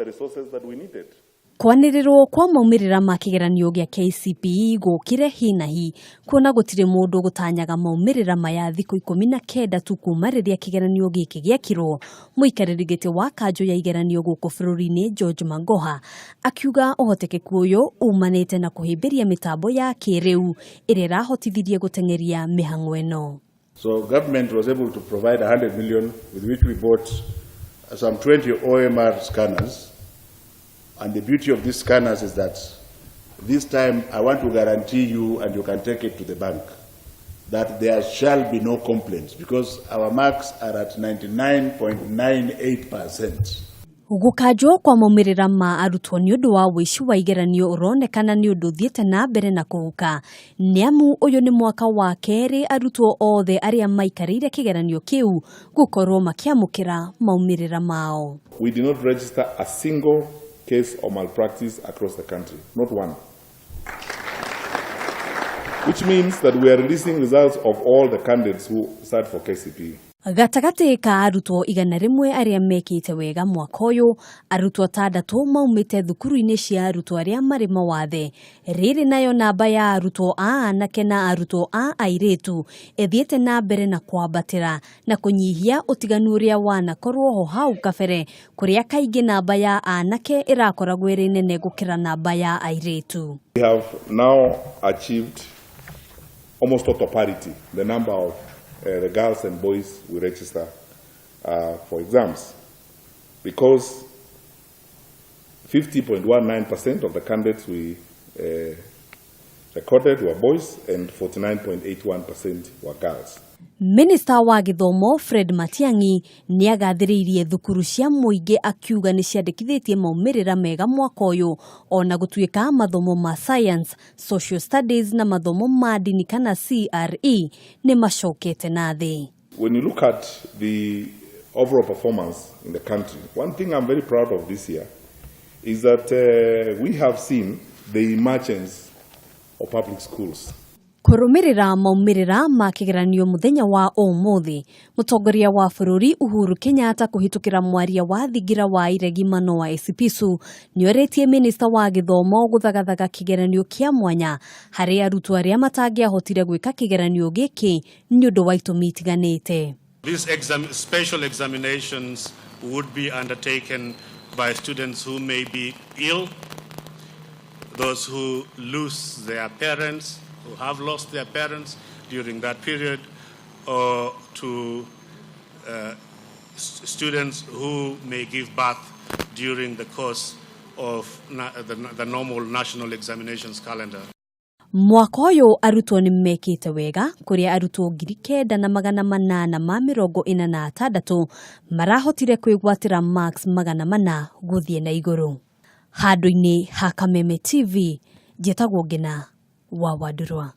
the resources that we needed. Kwanĩrĩrwo kwa maumĩrĩra ma kĩgeranio gĩa KCPE gũkire hi na hi, kuona gũtirĩ mũndũ gũtanyaga maumĩrĩra maya thikũ 19 tu kuma rĩrĩa kĩgeranio gĩkĩ gĩekirwo. Mũikarĩri gĩtĩ wa kanjũ ya igeranio gũkũ bũrũri-inĩ, George Magoha, akiuga ũhotekeku ũyũ umanĩte na kũhĩmbĩria mĩtambo ya kĩrĩu ĩrĩa ĩrahotithirie gũteng'eria mĩhang'o ĩno. So government was able to provide 100 million, with which we bought some 20 OMR scanners. And the beauty of these scanners is that this time I want to guarantee you, and you can take it to the bank, that there shall be no complaints because our marks are at 99.98%. Gũkanjwo kwa maumĩrĩra ma arutwo nĩ ũndũ wa ũici wa igeranio ũronekana nĩ ũndũ ũthiĩte na mbere na kũhuka, nĩ amu ũyũ nĩ mwaka wa kerĩ arutwo othe arĩa maikarĩire kĩgeranio kĩu gũkorwo makĩamũkĩra maumĩrĩra mao. We did not register a single case of malpractice across the country, not one. Which means that we are releasing results of all the candidates who sat for KCPE. Gatagatĩ ka arutwo 100 arĩa mekĩte wega mwaka ũyũ, arutwo 6 maumĩte thukuru-inĩ cia arutwo arĩa marĩ mawathe. Rĩrĩ nayo namba ya arutwo a anake na arutwo a airĩtu ĩthiĩte na mbere na kwambatĩra na kũnyihia ũtiganu ũrĩa wanakorwo ho hau kabere, kũrĩa kaingĩ namba ya anake ĩrakoragwo ĩrĩ nene gũkĩra namba ya airĩtu. We have now achieved almost total parity, the number of the girls and boys we register for exams, because 50.19% of the candidates we recorded were boys and 49.81% were girls. Minista wa gĩthomo Fred Matiang'i nĩ agathĩrĩirie thukuru cia mũingĩ, akiuga nĩ ciandĩkithĩtie maumĩrĩra mega mwaka ũyũ, ona gũtuĩka mathomo ma science, social studies na mathomo ma ndini kana CRE nĩ macokete na thĩ. When you look at the overall performance in the country, one thing I'm very proud of this year is that we have seen the emergence of public schools. Kũrũmĩrĩra maumĩrĩra ma kĩgeranio mũthenya wa ũmũthĩ, mũtongoria wa bũrũri Uhuru Kenyatta kũhĩtũkĩra mwaria wa thingira wa iregi Manoa Esipisu nĩorĩtie minista wa gĩthomo gũthagathaga kĩgeranio kĩa mwanya harĩ arutwo arĩa matangĩahotire gwĩka kĩgeranio gĩkĩ nĩ ũndũ wa itũmi itiganĩte. These special examinations would be undertaken by students who may be ill, those who lose their parents, who have lost their parents during that period, or to students who may give birth during the course of the normal national examinations calendar. Mwaka ũyũ arutwo nĩ mekĩte wega, kũrĩa arutwo 9846 marahotire kwĩgwatĩra marks 400 gũthiĩ na igũrũ. Handũ-inĩ ha Kameme TV, njĩtagwo Ngina wa Wandurwa.